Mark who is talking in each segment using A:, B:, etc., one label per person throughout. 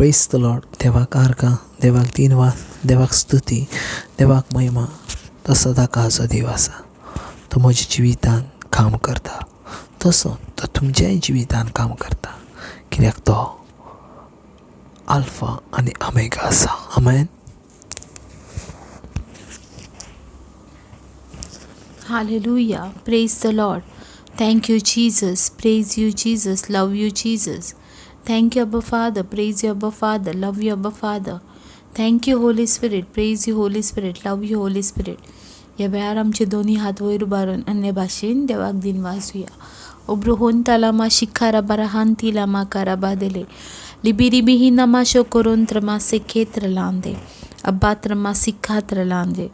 A: प्रेज the Lord. देवाक आर्गां, देवाक दिनवास, देवाक स्तुती, देवाक महिमा. तो सदां काळचो देव आसा. तो म्हज्या जिवितान काम करता, तसो तो तुमच्याय जिवितान काम करता, कित्याक तो आल्फा आनी ओमेगा आसा. आमेन.
B: Hallelujah. Praise the Lord. Thank you, Jesus. Praise you, Jesus. Love you, Jesus. Thank you, Abba Father. Praise you, Abba Father. Love you, Abba Father. Thank you, Holy Spirit. Praise you, Holy Spirit. Love you, Holy Spirit. ह्या वेळार आमचे दोनी हात वयर उबारून अन्य भाशेन देवाक दिनवासुया. ओब्रुहोन तालामा शिखारा बराहान तिलामा काराबा दिले लिबिरिबिही नमा शोकरून त्रमा सेखेत्र लांदे अब्बा त्रमा सिखात्र लांदे.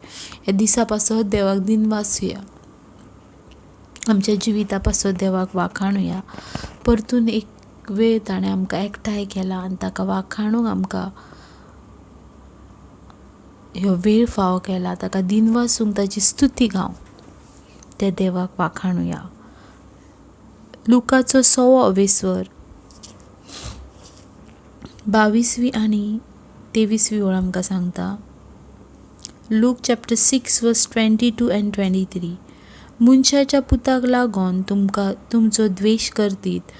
B: ह्या दिसा पासत देवाक दिनवासुया, आमच्या जिविता पासत देवाक वाखाणुया. परतून एक वेळ ताणें आमकां एकठांय केला आनी ताका वाखाणूंक आमकां ह्यो वेळ फावो केला. ताका दिनवासूंक, ताची स्तुती गावंक त्या देवाक वाखाणुया. लुकाचो सवो अवेस्वर 22वी आनी 23वी ओळ आमकां सांगता. Luke chapter 6 verse 22 and 23. मनशाच्या पुताक लागून तुमकां तुमचो द्वेश करतीत,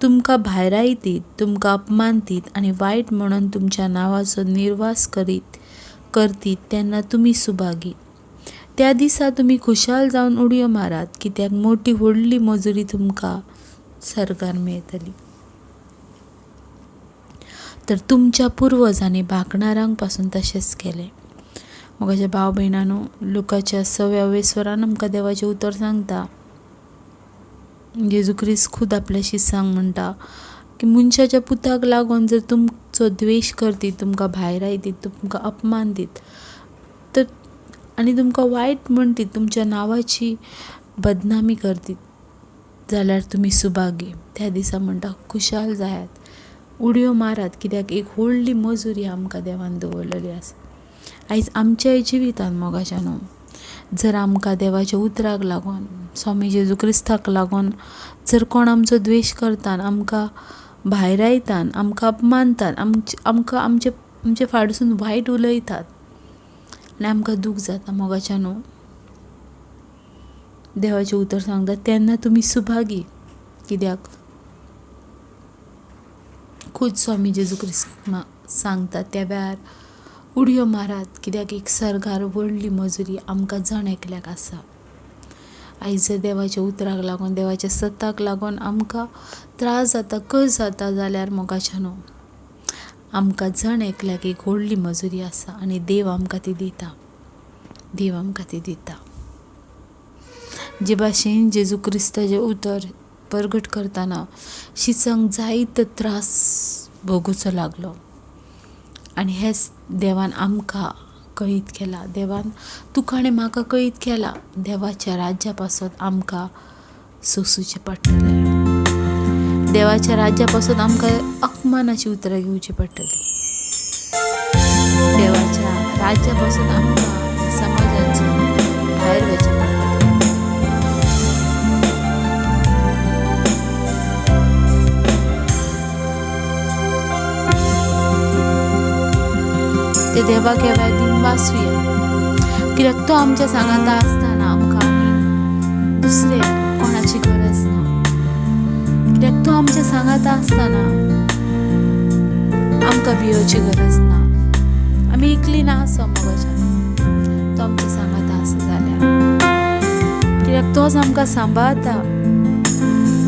B: तुमकां भायरायतीत, तुमकां अपमानतीत आनी वायट म्हणून तुमच्या नांवाचो निर्वास करतीत तेन्ना तुमी सुभागी. त्या दिसा तुमी खुशाल जावन उडयो मारात, कित्याक मोटी व्हडली मजुरी तुमकां सर्गार मेळटली. तर तुमच्या पुर्वजांनी भाकणारांक पासून तशेंच केलें. मोगाच्या भाव भयणांनो, लुकाच्या सव्या वेस्वरान आमकां देवाचें उतर सांगता. जेजू क्रिस्त खूद आपल्या शिसांक म्हणटा की मनशाच्या पुताक लागून जर तुमचो द्वेश करतीत, तुमकां भायरायतीत, तुमकां अपमान दीत तर आनी तुमकां वायट म्हणटीत, तुमच्या नांवाची बदनामी करतीत जाल्यार तुमी सुभागी. त्या दिसा म्हणटा खुशाल जायात, उडयो मारात, कित्याक एक व्हडली मजुरी आमकां देवान दवरलेली आसा. आयज आमच्याय जिवितान मोगाच्या न्हू, जर आमकां देवाच्या उतराक लागून, स्वामी जेजू क्रिस्ताक लागून जर कोण आमचो द्वेश करता, आमकां भायरायतात, आमकां अपमानतात, आमकां आमचे आमचे फाटसून वायट उलयतात आनी आमकां दूख जाता, मोगाच्या न्हू, देवाचें उतर सांगता तेन्ना तुमी सुभागी, कित्याक खूद स्वामी जेजू क्रिस्त सांगता त्या वेळार उडयो मारात, कित्याक एक सर्गार व्हडली मजुरी आमकां जण एकल्याक आसा. आयज जर देवाच्या उतराक लागून, देवाच्या सताक लागून आमकां त्रास जाता, कस जाता जाल्यार मोगाच्या न्हू, आमकां जण एकल्याक एक व्हडली मजुरी आसा आनी देव आमकां ती दिता, देव आमकां ती दिता. जे भाशेन जेजू क्रिस्ताचें उतर परगट करतना शिसांक जायतो त्रास भोगुचो लागलो आनी हेच देवान आमकां कळीत केला. देवान तुका आनी म्हाका कळीत केला, देवाच्या राज्या पासत आमकां सोंसूचें पडटलें, देवाच्या राज्या पासत आमकां अपमानाची उतरां घेवची पडटली, देवाच्या राज्या पासून आमकां समाजाचो भायर वचचें पडटलें. ते देवाक ह्या वेळार दिनवासुया, कित्याक तो आमच्या सांगाता आसतना आमकां आनी दुसरे कोणाची गरज ना. कित्याक तो आमच्या सांगाता आसतना आमकां भियोवची गरज ना. आमी एकली ना आसा मोगाच्यान, तो आमच्या सांगाता आसा जाल्यार, कित्याक तोच आमकां सांबाळता,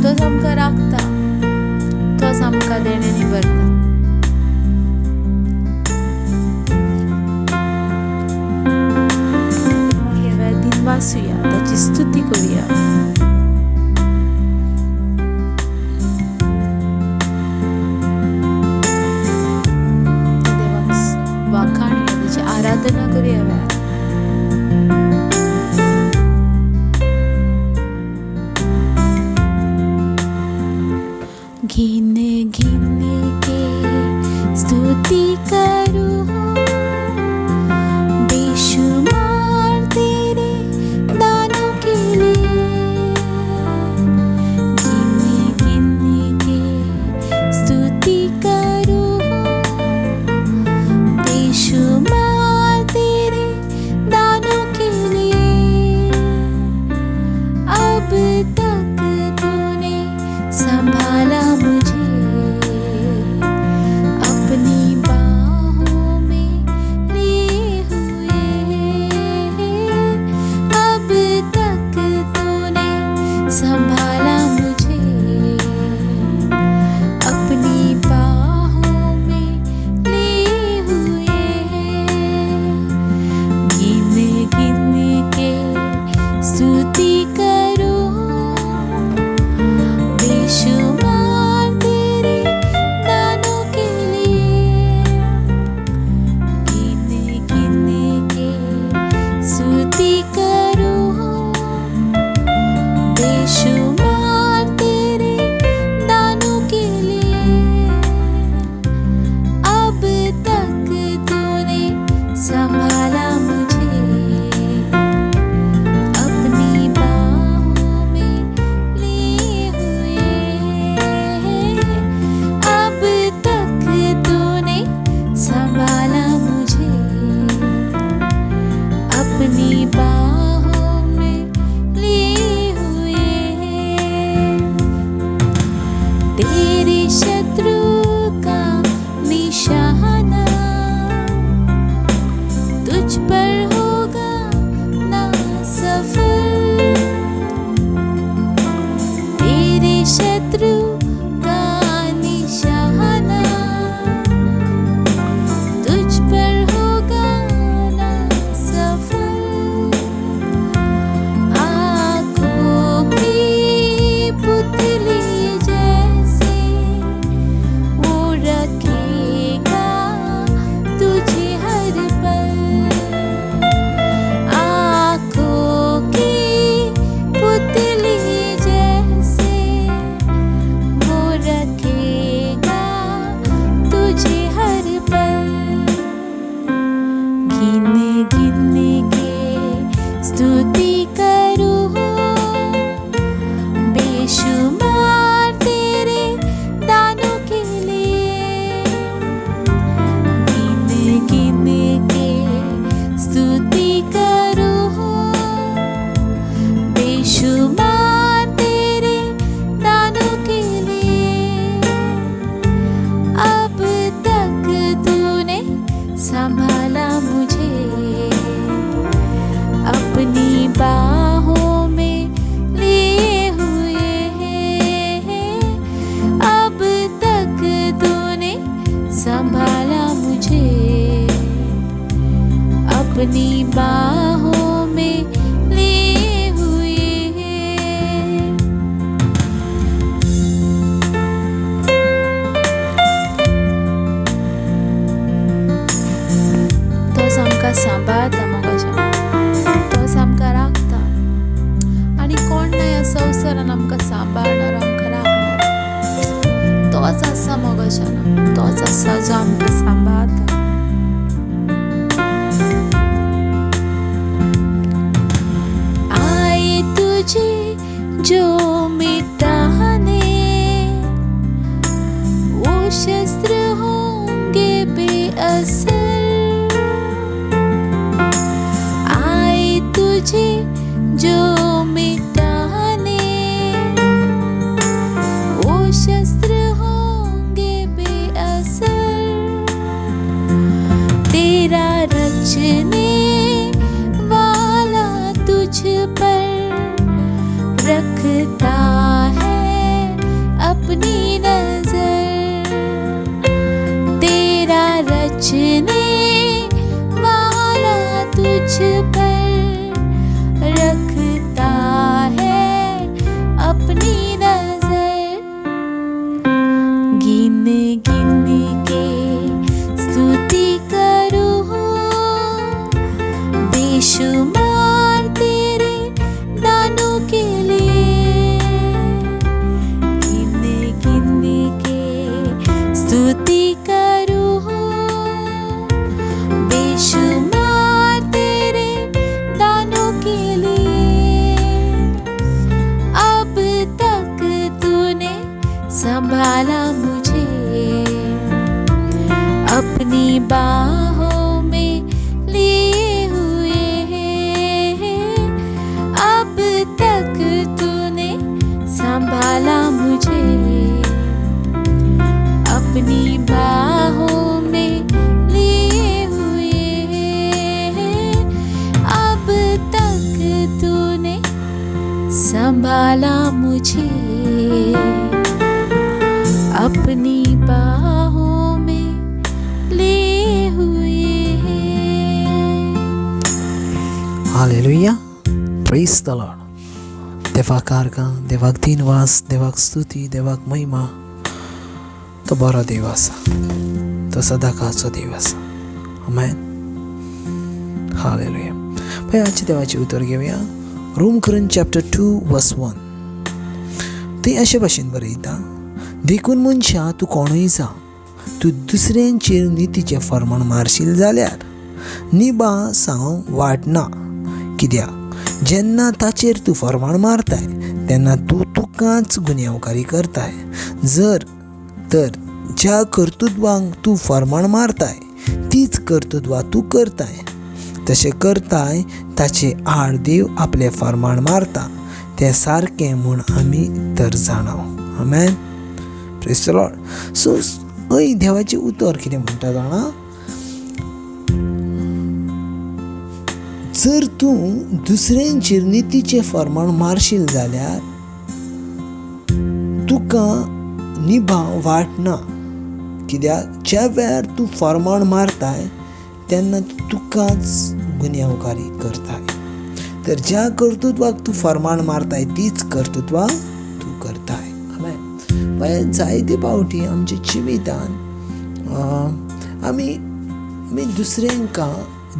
B: तोच आमकां राखता, तोच आमकां देण्यांनी भरता. दिनवासुया, ताची स्तुती करूया. देवाक वाखाणुया, ताची आराधना करूया. वेळार घिन घिन के स्तुति करूं, बेशुमार तेरे दानों के लिए. गिन गिन के स्तुति करूं, संभाला मुझे, अपनी बाहों में लिए हुए। तोच आमकां सांबाळता मोगाच्या, तोच आमकां राखता आनी कोण ना ह्या संवसारान आमकां सांबाळणार, आमकां राखणार. तोच आसा मोगाच्यान, तोच आसा जो आमकां सांबाळता. आए तुझे जो मिटाने, वो शस्त्र होंगे बेअसर. आए तुझे जो मिटाने, वो शस्त्र होंगे बेअसर. तेरा रचने वाला तुझ पर रखता है अपनी नजर. तेरा रचने वाला तुझ पर रखता है अपनी नजर. गिन गिन के स्तुति करूँ, बेशुमार तेरे दानों के लिए. गिन गिन के स्तुति करूँ, बेशुमार तेरे दानों के लिए. अब तक तूने संभाला मुझे, अपनी बाहों में लिए हुए. अब तक तूने संभाला मुझे, अपनी बाहों में लिए हुए. अब तक तूने संभाला मुझे, अपनी बाहों में लिए हुए.
A: हालेलुया, प्रेज the Lord. देवाक आर्गां, देवाक दिनवास, देवाक स्तुती, देवाक महिमा. तो बरो देव आसा, तो सदांकाळचो देव आसा. आमेन, हालेलुया. पळय आजचें देवाचें उतर घेवया. रोमकरन चॅप्टर 2 वर्स 1. थंय अशे भाशेन बरयता, देखून मनशा तूं कोणूय जा, तूं दुसऱ्यांचेर नितीचें फर्माण मारशील जाल्यार निबा साव वाट ना. कित्याक जेन्ना ताचेर तूं फर्माण मारताय तेन्ना तूं तुकाच गुन्यांवकारी करताय. जर तर ज्या कर्तृत्वांक तूं फर्माण मारताय तीच कर्तृत्वां तूं करताय, तशें करताय ताचे आड देव आपलें फर्माण मारता तें सारकें म्हूण आमी तर जाणाव. आमेन, प्रेज the Lord. सो हय देवाचें उतर कितें म्हणटा जाणा, जर तूं दुसऱ्यांचेर नितीचें फर्माण मारशील जाल्यार तुका निभाव वाट ना. कित्याक ज्या वेळार तूं फर्माण मारताय तेन्ना तुकाच गुन्यांवकारी करताय. तर ज्या कर्तृत्वाक तूं फर्माण मारताय तीच कर्तृत्वां तूं करताय. आमेन. पळय जायते फावटी आमच्या जिवितान आमी आमी दुसऱ्यांका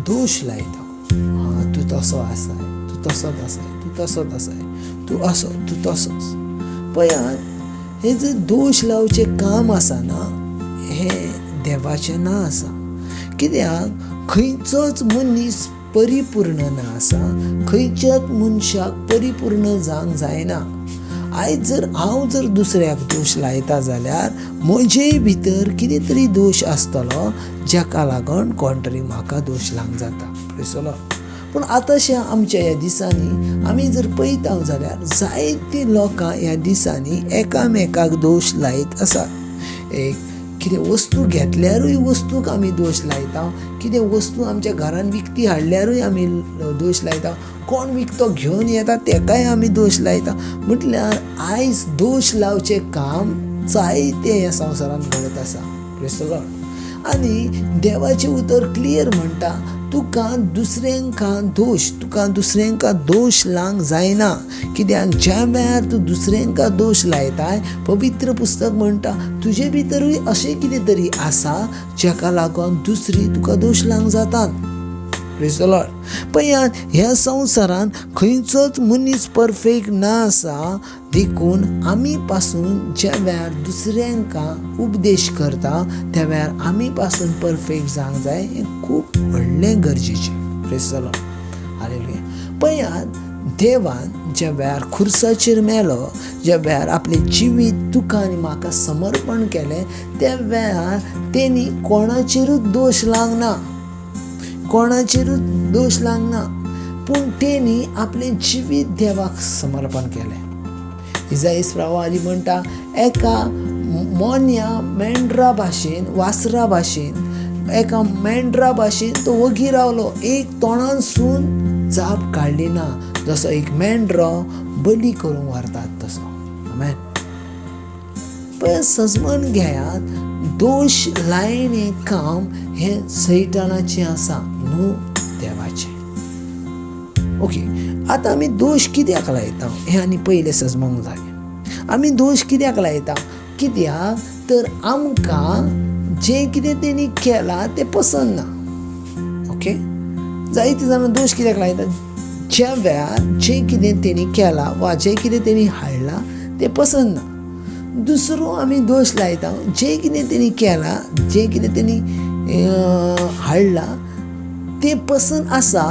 A: दोश लायता. हां, तूं तसो आसाय, तूं तसोच आसाय, तूं तसोच आसाय, तूं असो, तूं तसोच. पळयात, हें जर दोश लावचें काम आसा ना, हें देवाचें ना आसा. कित्याक खंयचोच मनीस परिपूर्ण ना आसा, खंयच्याच मनशाक परिपूर्ण जावंक जायना. आयज जर हांव जर दुसऱ्याक दोश लायता जाल्यार म्हजे भितर कितें तरी दोश आसतलो जाका लागून कोण तरी म्हाका दोश लावंक जाता. पळयतलो. पूण आतांशा आमच्या ह्या दिसांनी आमी जर पळयता जाल्यार जायतीं लोकां ह्या दिसांनी एकामेकाक दोश लायत आसात. एक कितें वस्तू घेतल्यारूय वस्तूक आमी दोश लायता, कितें वस्तू आमच्या घरान विकती हाडल्यारूय आमी दोश लायता, कोण विकतो घेवन येता तेकाय आमी दोश लायता. म्हटल्यार आयज दोश लावचें काम जायतें ह्या संवसारांत घडत आसा. Praise the Lord. आनी देवाचें उतर क्लियर म्हणटा, तुका दुसऱ्यांका दोश, तुका दुसऱ्यांका दोश लावंक जायना. कित्याक ज्या वेळार तूं दुसऱ्यांका दोश लायताय, पवित्र पुस्तक म्हणटा तुजे भितरूय अशें कितें तरी आसा जाका लागून दुसरी तुका दोश लावंक जातात. Praise the Lord. पळयात, ह्या संवसारान खंयचोच मनीस परफेक्ट ना आसा. देखून आमी पासून ज्या वेळार दुसऱ्यांका उपदेश करता त्या वेळार आमी पासून परफेक्ट जावंक जाय, हें खूब व्हडलें गरजेचें. Praise the Lord. Hallelujah. पळयात, देवान ज्या वेळार खुर्साचेर मेलो, ज्या वेळार आपलें जिवीत तुका आनी म्हाका समर्पण केलें, त्या वेळार तेणी कोणाचेरूच दोश लावंक ना, कोणाचेरूच दोश लावंक ना, पूण तेणी आपलें जिवीत देवाक समर्पण केलें. इजाईस प्रवाली म्हणटा, एका मोन्या मेंढरा भाशेन, वासरा भाशेन, एका मेंढरा भाशेन तो वगी रावलो, एक तोंडांसून जाप काडली ना, जसो एक मेंढरो बली करूंक व्हरतात तसो. आमेन. पळय, सजमन घेयात, दोश लायणें काम हें सैतानाचें आसा, न्हू देवाचें. ओके, आतां आमी दोश कित्याक लायता हें आनी पयलें सजमोंक जाय. आमी दोश कित्याक लायता? कित्याक तर आमकां जें कितें तेणी केलां तें पसंत ना. ओके, जायते जाणां दोश कित्याक लायता? ज्या वेळार जें कितें तेणी केलां वा जें कितें तेणी हाडलां तें पसंत ना. दुसरो आमी दोश लायता, जें कितें तेणी केलां, जें कितें तेणी हाडलां तें पसंत आसा,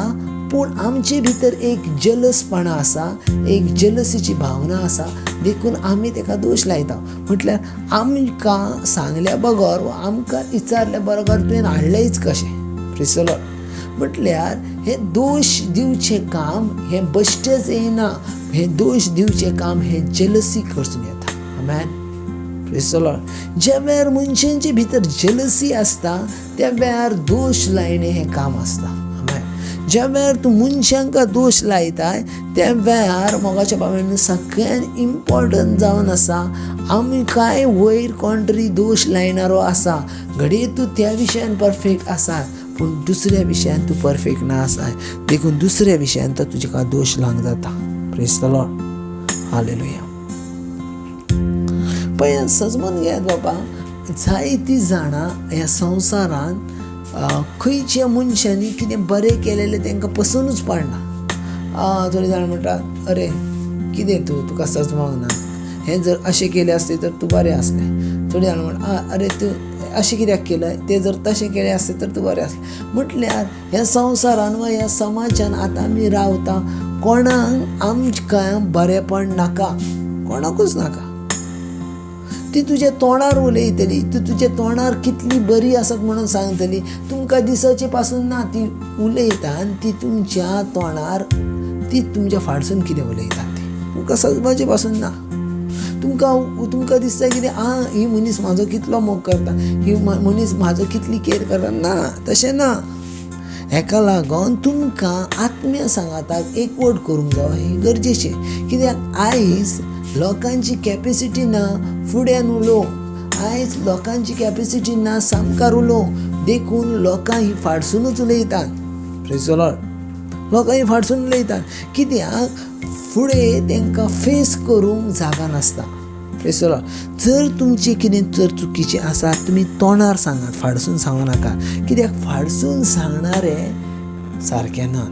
A: पूण आमचे भितर एक जलसपणा आसा, एक जलसीची भावना आसा, देखून आमी तेका दोश लायता. म्हटल्यार आमकां सांगल्या बगर वा आमकां विचारल्या बगर तुवें हाडलेंच कशें? Praise the Lord. म्हटल्यार हें दोश दिवचें काम हें बश्टेच येना, हें दोश दिवचें काम हें जलसी कडसून येता. आमेन. Praise the Lord. ज्या वेळार मनशांचे भितर जलसी आसता त्या वेळार दोश लायणें हें काम आसता. आमेन. ज्या वेळार तूं मनशांक दोश लायताय त्या वेळार मोगाच्या बाबांनी सगळ्यान इम्पॉर्टंट जावन आसा, आमी कांय वयर कोण तरी दोश लायणारो आसा, घडये तूं त्या विशयान परफेक्ट आसा, पूण दुसऱ्या विशयान तूं परफेक्ट ना आसा, देखून दुसऱ्या विशयान तो तुजेका दोश लावंक जाता. Praise the Lord. Hallelujah. पळय, सजमन घेयात बाबा, जायतीं जाणां ह्या संवसारान खंयच्या मनशांनी कितें बरें केलेलें तांकां पसंतूच पडना. थोडीं जाणां म्हणटात, अरे कितें तूं, तुका सजमोंक ना, हें जर अशें केलें आसतें तर तूं बरें आसलें. थोडीं जाणां म्हणटा, अरे तूं अशें कित्याक केलें, तें जर तशें केलें आसतें तर तूं बरें आसलें. म्हटल्यार ह्या संवसारान वा ह्या समाजान आतां आमी रावता, कोणाक आमकां बरेंपण नाका, कोणाकूच नाका. ती तुज्या तोंडार उलयतली, ती तुज्या तोंडार कितली बरी आसत म्हणून सांगतली, तुमकां दिसचे पासून ना, ती उलयता आनी ती तुमच्या तोंडार, ती तुमच्या फाटसून कितें उलयता ती तुमकां सजमाचे पासून ना. तुमकां तुमकां दिसता कितें, आं ही मनीस म्हाजो कितलो मोग करता, ही मनीस म्हाजो कितली केर करता, ना तशें ना. हेका लागून तुमकां आत्म्या सांगाताक एकवट करूंक जावो हें गरजेचें. कित्याक आयज लोकांची कॅपेसिटी ना फुड्यान उलोवंक, आयज लोकांची कॅपेसिटी ना सामकार उलोवंक, देखून लोकां ही फाटसुनूच उलयतात. Praise the Lord. लोकां ही फाटसून उलयतात कित्याक फुडें तांकां फेस करूंक जागा नासता. Praise the Lord. जर तुमचें कितें जर चुकीचें आसा तुमी तोंडार सांगात, फाटसून सांगू नाका, कित्याक फाटसून सांगणारे सारकें ना.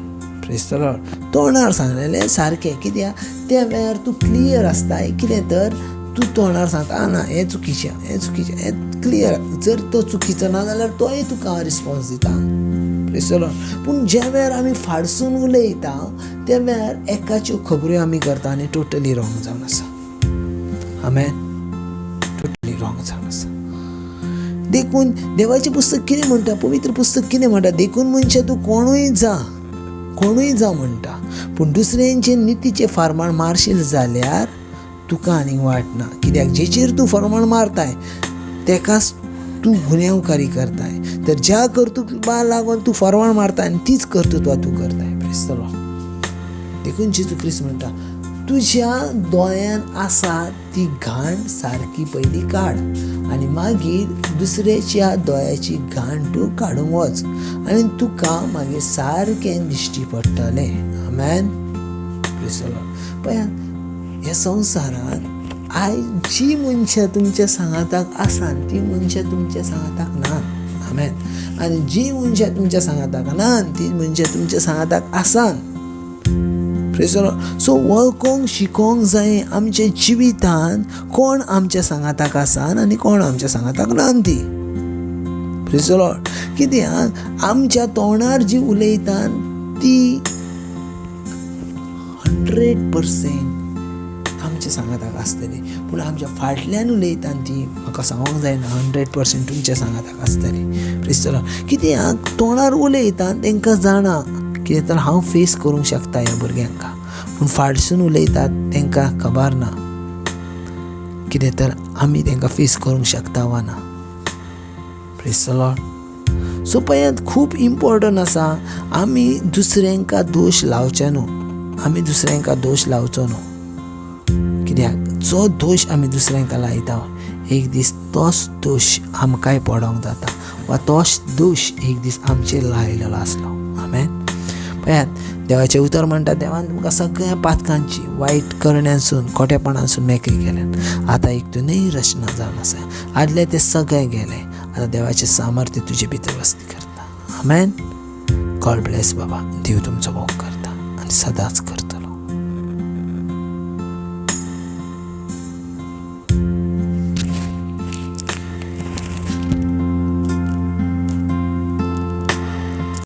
A: Praise the Lord. तोंडार सांगलेलें सारकें, कित्याक त्या वेळार तूं क्लियर आसताय, कितें तर तूं तोंडार सांगता, आं ना हें चुकीचें, हें चुकीचें, हें क्लियर. जर तो चुकीचो ना जाल्यार तोय तुका रिस्पोन्स दिता. Praise the Lord. पूण ज्या वेळार आमी फाटसून उलयता त्या वेळार एकाच्यो खबऱ्यो आमी करता आनी टोटली रॉंग जावन आसा. आमेन. टोटली रॉंग जावन आसा. देखून देवाचें पुस्तक कितें म्हणटा, पवित्र पुस्तक कितें म्हणटा, देखून मनशां तूं कोणूय जा, कोणूय जा म्हणटा, पूण दुसऱ्यांचे नितीचें फारमाण मारशील जाल्यार तुका आनीक वाट ना. कित्याक जेचेर तूं फरमाण मारताय तेकाच तूं गुन्यांवकारी करताय. तर ज्या कर्तृत्वा लागून तूं फरमाण मारताय आनी तीच कर्तृत्वां तूं करताय. Praise the Lord. देखून जेजू क्रिस्त म्हणटा, तुज्या दोळ्यान आसा ती घाण सारकी पयली काड आनी मागीर दुसऱ्याच्या दोळ्याची घाण तूं काडूंक वच आनी तुका मागीर सारकें दिश्टी पडटलें. आमेन. पळयात, ह्या संवसारांत आयज जी मनशां तुमच्या सांगाताक आसा ती मनशां तुमच्या सांगाताक ना. आमेन. आनी जी मनशां तुमच्या सांगाताक ना ती मनशां तुमच्या सांगाताक आसान. सो वळखोंक शिकोंक जाय आमच्या जिवितान कोण आमच्या सांगाताक आसा आनी कोण आमच्या सांगाताक ना ती. कित्याक आमच्या तोंडार जी उलयतात ती 100% आमच्या सांगाताक आसतली, पूण आमच्या फाटल्यान उलयता ती म्हाका सांगूंक जायना 100% तुमच्या सांगाताक आसतली. कित्याक तोंडार उलयता तांकां जाणा कितें तर हांव फेस करूंक शकता ह्या भुरग्यांक, पूण फाटसून उलयतात तांकां खबर ना कितें तर आमी तांकां फेस करूंक शकता वा ना. सो पळयात, खूब इम्पोर्टंट आसा आमी दुसऱ्यांका दोश लावचे न्हू, आमी दुसऱ्यांका दोश लावचो न्हू. कित्याक जो दोश आमी दुसऱ्यांका लायता एक दीस तोच दोश आमकांय पडोंक जाता वा तोच दोश एक दीस आमचेर लायलेलो आसलो. आमेन. पळयात, देवाचें उतर म्हणटा देवान तुमकां सगळ्या पातकांची वायट करण्यांसून खोटेपणासून मेकळी केल्यान. आतां एक तूं नवी रचना जावन आसा, आदले ते सगळे गेले, आतां देवाचें सामर्थ्य तुजे भितर वस्ती करता. आमेन. गॉड ब्लेस बाबा. देव तुमचो मोग करता आनी सदांच करता.